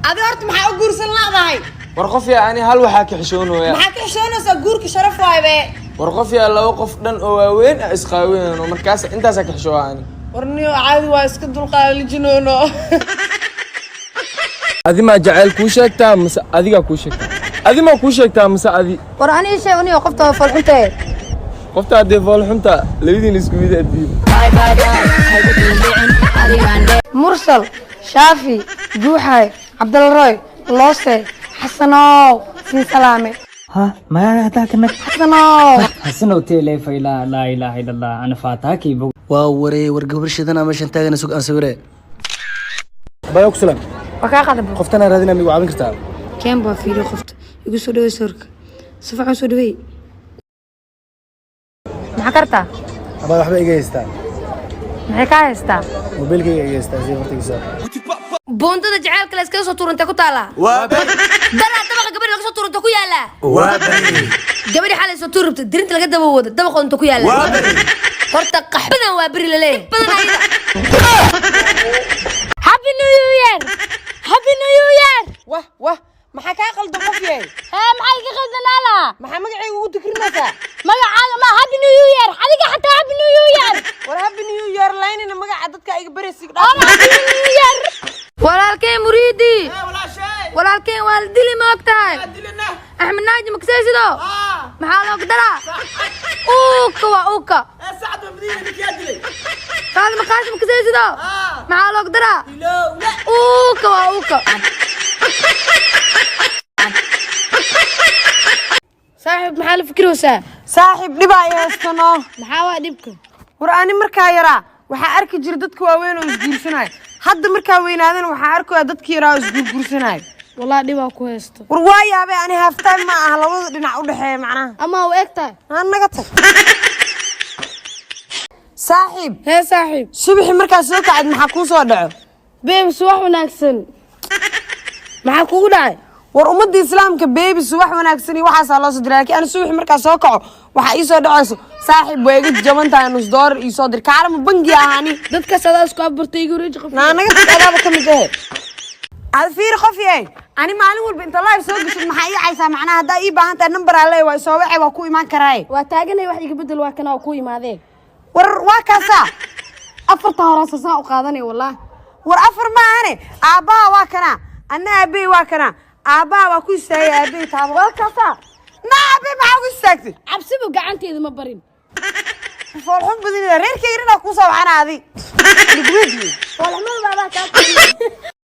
Adi horta maxaa u guursan laadahay? War qof yaa, ani hal waxaa ka xishoonaya. Maxaa ka xishoonaysaa? Guurka sharaf waay be. War qof yaa, laba qof dhan oo waaweyn ah isqaaweynano, markaas intaasaa ka xishooa ani. War niyo, caadi waa, iska dulqaalijinoono. Adi maa jacayl kuu sheegtaa mase adigaa kuu sheegtaa? Adi maa kuu sheegtaa mase adi? War ani ii sheeg niyo, qofta waa foolxuntae. Qofta haddee foolxunta, labadiina isku mid addiin. Mursal, Shaafi, Guuxaay, Cabdalla Roy, Loose, Xasanow, siin salaame. Ha, magaca hadaa ka nag. Xasanow. Xasanow teelefayla, laa ilaaha illa Allah, ana faataakii bog. Waa waree, war gabar shidana meeshan taagana, sug aan sawire. Bayo, ku salaam. Waa kaa qadabo. Qoftanaa raadinaa, migu caawin kartaa? Keen baa fiiriyo qofta. Igu soo dhawey sawirka, si fiican soo dhawey. Maxaa kartaa? Abaa, waxba iga haystaa. Maxay kaa haystaa? Mobiilkayga iga haystaa, si fartigiisa. Buundada jaceylka la iskaga soo tuurantay ku taallaa. Daraa dabaqa gabadhi laga soo tuuranta ku yaallaa. Gabadhi xalay soo tuur rabta, dirinta laga daba wado dabaqa unta ku yaallaa. Horta qaxbadan waa beri laleeyahay badan ayada. Happy New Year, Happy New Year! Wah wah, maxaa kaa qaldan, qof yahay? Hee, maxay ka qaldanaa lahaa? Maxaa magacayga ugu digrinaysaa? Magacaaga ma Happy New Year, adiga xataa Happy New Year. War Happy New Year laynina, magaca dadka iga baraysi. Happy New Year. Walaalkeen Muriidi, walaalkeen waa la dili, ma og tahay? Axmed Naaji makasaysido, maxaa looga daraa? Uuka waa uuka. Faadima Qaasim makasaysido, maxaa looga daraa? Uuka waa uuka. Saaxiib, maxaa la fikiraysaa? Saaxiib, dhibaa i haystano. Maxaa waa dhibka? War ani markaa yaraa waxaa arki jira dadka waaweyn oo isguursanaayo. Hadda markaa weynaadana waxaa arkaya dadka yaraa oo isguurguursanaayo. Walaa dhibaa ku haysto. War waa yaabay, ani half-time ma aha, labada dhinac u dhexeeya macnaha. Ama u eg tahay. Aa, naga tag, saaxiib. Hee, saaxiib. Subaxi markaa soo kacad, maxaa kuu soo dhaco? Baby, subax wanaagsan. Maxaa kugu dhacay? War ummadda islaamka baby, subax wanaagsan iyo waxaasaa loo soo diray, laakiin ani subaxi markaa soo kaco waxaa ii soo dhacayso, saaxiib, waa iga jaban tahay, nus doolar ii soo dir. Kaalama bangi ahani. Dadkaas adaa isku aburtay, igu wareeji qof. Naa, naga tag, adaaba ka mid ahe. Ad fiiri, qof yahay, ani maalin walba inta live soo gashid maxaa ii caysaa macnaha? Haddaa ii baahan tahay, number aa leeyahay, waa isoo wacay, waa ku imaan karaaye. Waa taaganay, wax iga bedel, waa kana waa ku imaadee. War waa kaasaa. Afarta horaasa saa u qaadanay wallahi. War afar ma ahane, aabbaha waa kanaa, anna aabbahay waa kanaa. Aabbaha waa ku istaagay, aabbahay taabo. Waa kaasaa. Na aabbahay maxaa ku istaagtay? Cabsibu gacanteeda ma barin. Foolxun badinida, reerkayga dhanaa kuu soo wacana adi. Foolxumada baadaa kaa.